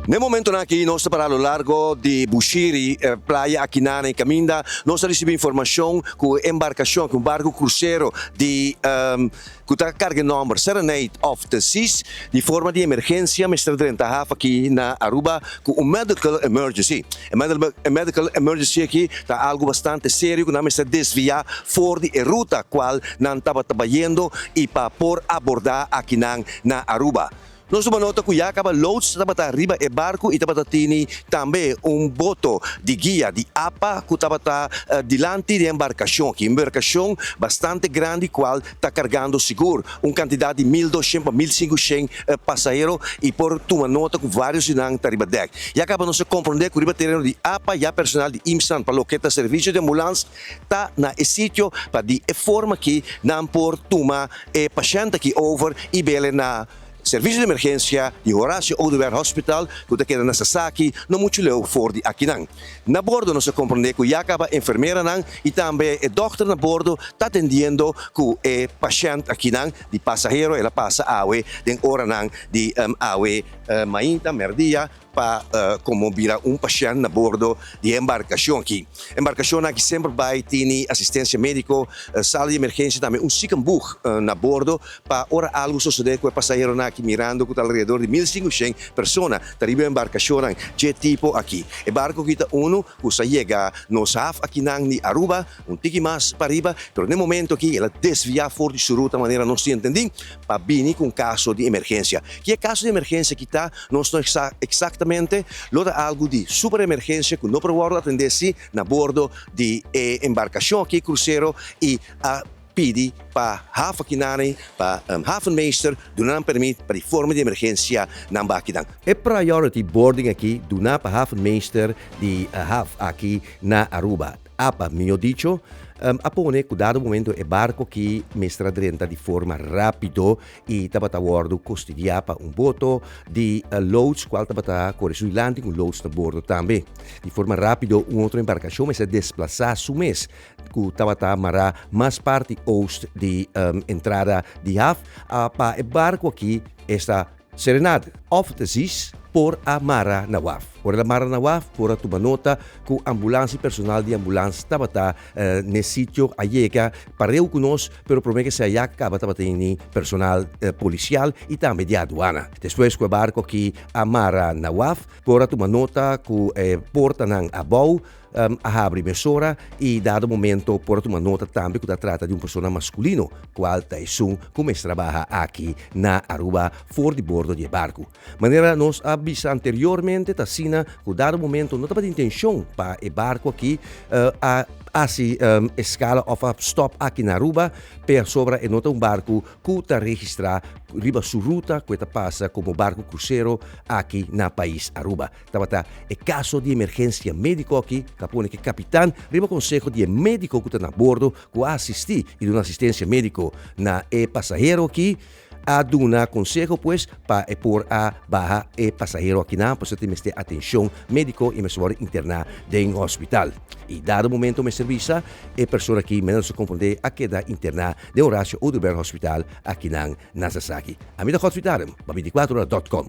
Na e momentonan aki nos ta para lo largo di Bushiri, playa akinan na e kaminda. Nos a risibi informashon ku e embarkashon, ku un barku krusero di ku ta karga e nòmber Serenade of the Seas, di forma di emergensia mester drenta haf aki na Aruba ku un medical emergency. E medical emergency aki ta algu bastante serio ku nan mester desviá for di e ruta kual nan tabata bayendo i pa por abordá akinan na Aruba. Nos tuma nota ku ya kaba loods tabata riba e barku i tabata tini tambe un boto di guia di apa ku tabata dilanti di e embarkashon aki. Embarkashon bastante grandi kual ta kargando sigur un kantidat di 1200 pa 1500 pasahero i por tuma nota ku vários di nan ta riba dèk. Ya kaba nos a komprondé ku riba tereno di apa ya personal di IMSAN pa loke ta servisio di ambulans ta na e sitio pa di e forma aki nan por tuma e pashènt aki over i bele na Servicio di emergencia di Horacio Oduber Hospital cu ta keda na Sasaki no mucho leu for di akinan. Na bordo nos a comprende cu ya caba enfermeranan y tambe e dokter na bordo ta atendiendo cu e pashent akinan di pasahero. El a pasa awe den oranan di awe mainta, merdia. Pa komo bira un pashènt na bordo di e embarkashon aki. Embarkashonnan aki semper bai tini asistensia médiko, sala di emergensia, tambe un ziekenboeg na bordo pa ora algu sosodé ku e pasaheronan aki mirando ku ta alrededor di 1500 persona ta riba e embarkashonnan dje tipo aki. E barko aki ta unu ku sa yega nos haf akinan di Aruba un tiki mas pariba, pero n'e momento aki el a desviá for di su ruta manera nos tin entendí pa bini ku un kaso di emergensia. Ki e kaso di emergensia aki ta, nos no sa eksaktamente. Lo ta algu di super emergensia ku no por wòrdu atendé si na bordo di e embarkashon aki, e krusero, i a pidi pa haf akinani, pa havenmeester duna nan permit pa di forma di emergensia nan bakinan. E priority boarding aki duna pa havenmeester di haf aki na Aruba. Apa, mihó dicho, a pone ku dado momento e barko ki mester a drenta di forma rápido i tabata wòrdu kustidiá pa un boto di loods kual tabata kore su dilanti ku loods na bordo tambe. Di forma rápido un otro embarkashon mester a desplasá su mes ku tabata mará mas parti oost di entrada di haf pa e barko aki esta Serenade of the Seas por a mara na waf. Ora el a mara na waf por a tuma nota ku ambulans i personal di ambulans tabata n'e sitio a yega pareu ku nos, pero promé ke esei ya kaba tabatin ni personal polisial i tambe di aduana. Despues ku e barko aki a mara na waf por a tuma nota ku e portanan abou a habri mesora i dado momento por a tuma nota tambe ku ta trata di un persona maskulino kual ta esun ku mester a baha aki na Aruba for di bordo di e barku. Manera nos a bisa anteriormente ta asina ku dado momento no tabatin intenshon pa e barku aki a hasi eskala òf a stòp aki na Aruba pasobra e no ta un barku ku ta registrá riba su ruta ku e ta pasa komo barku krusero aki na pais Aruba. Tabata e kaso di emergensia médiko aki ku a pone ku e kapitan riba konseho di e médiko ku ta na bordo ku a asistí i duna asistensia médiko na e pasahero aki a duna konseho pues pa e por a baha e pasahero akinan pasobra tin mester atenshon médiko i mester wòrdu interná den hospital. I dado momento mester bisa e persona aki menos a komprondé a keda interná den Horacio Oduber Hospital akinan na Sasaki. Ami ta Godfrey Tarem pa 24 ora dot com.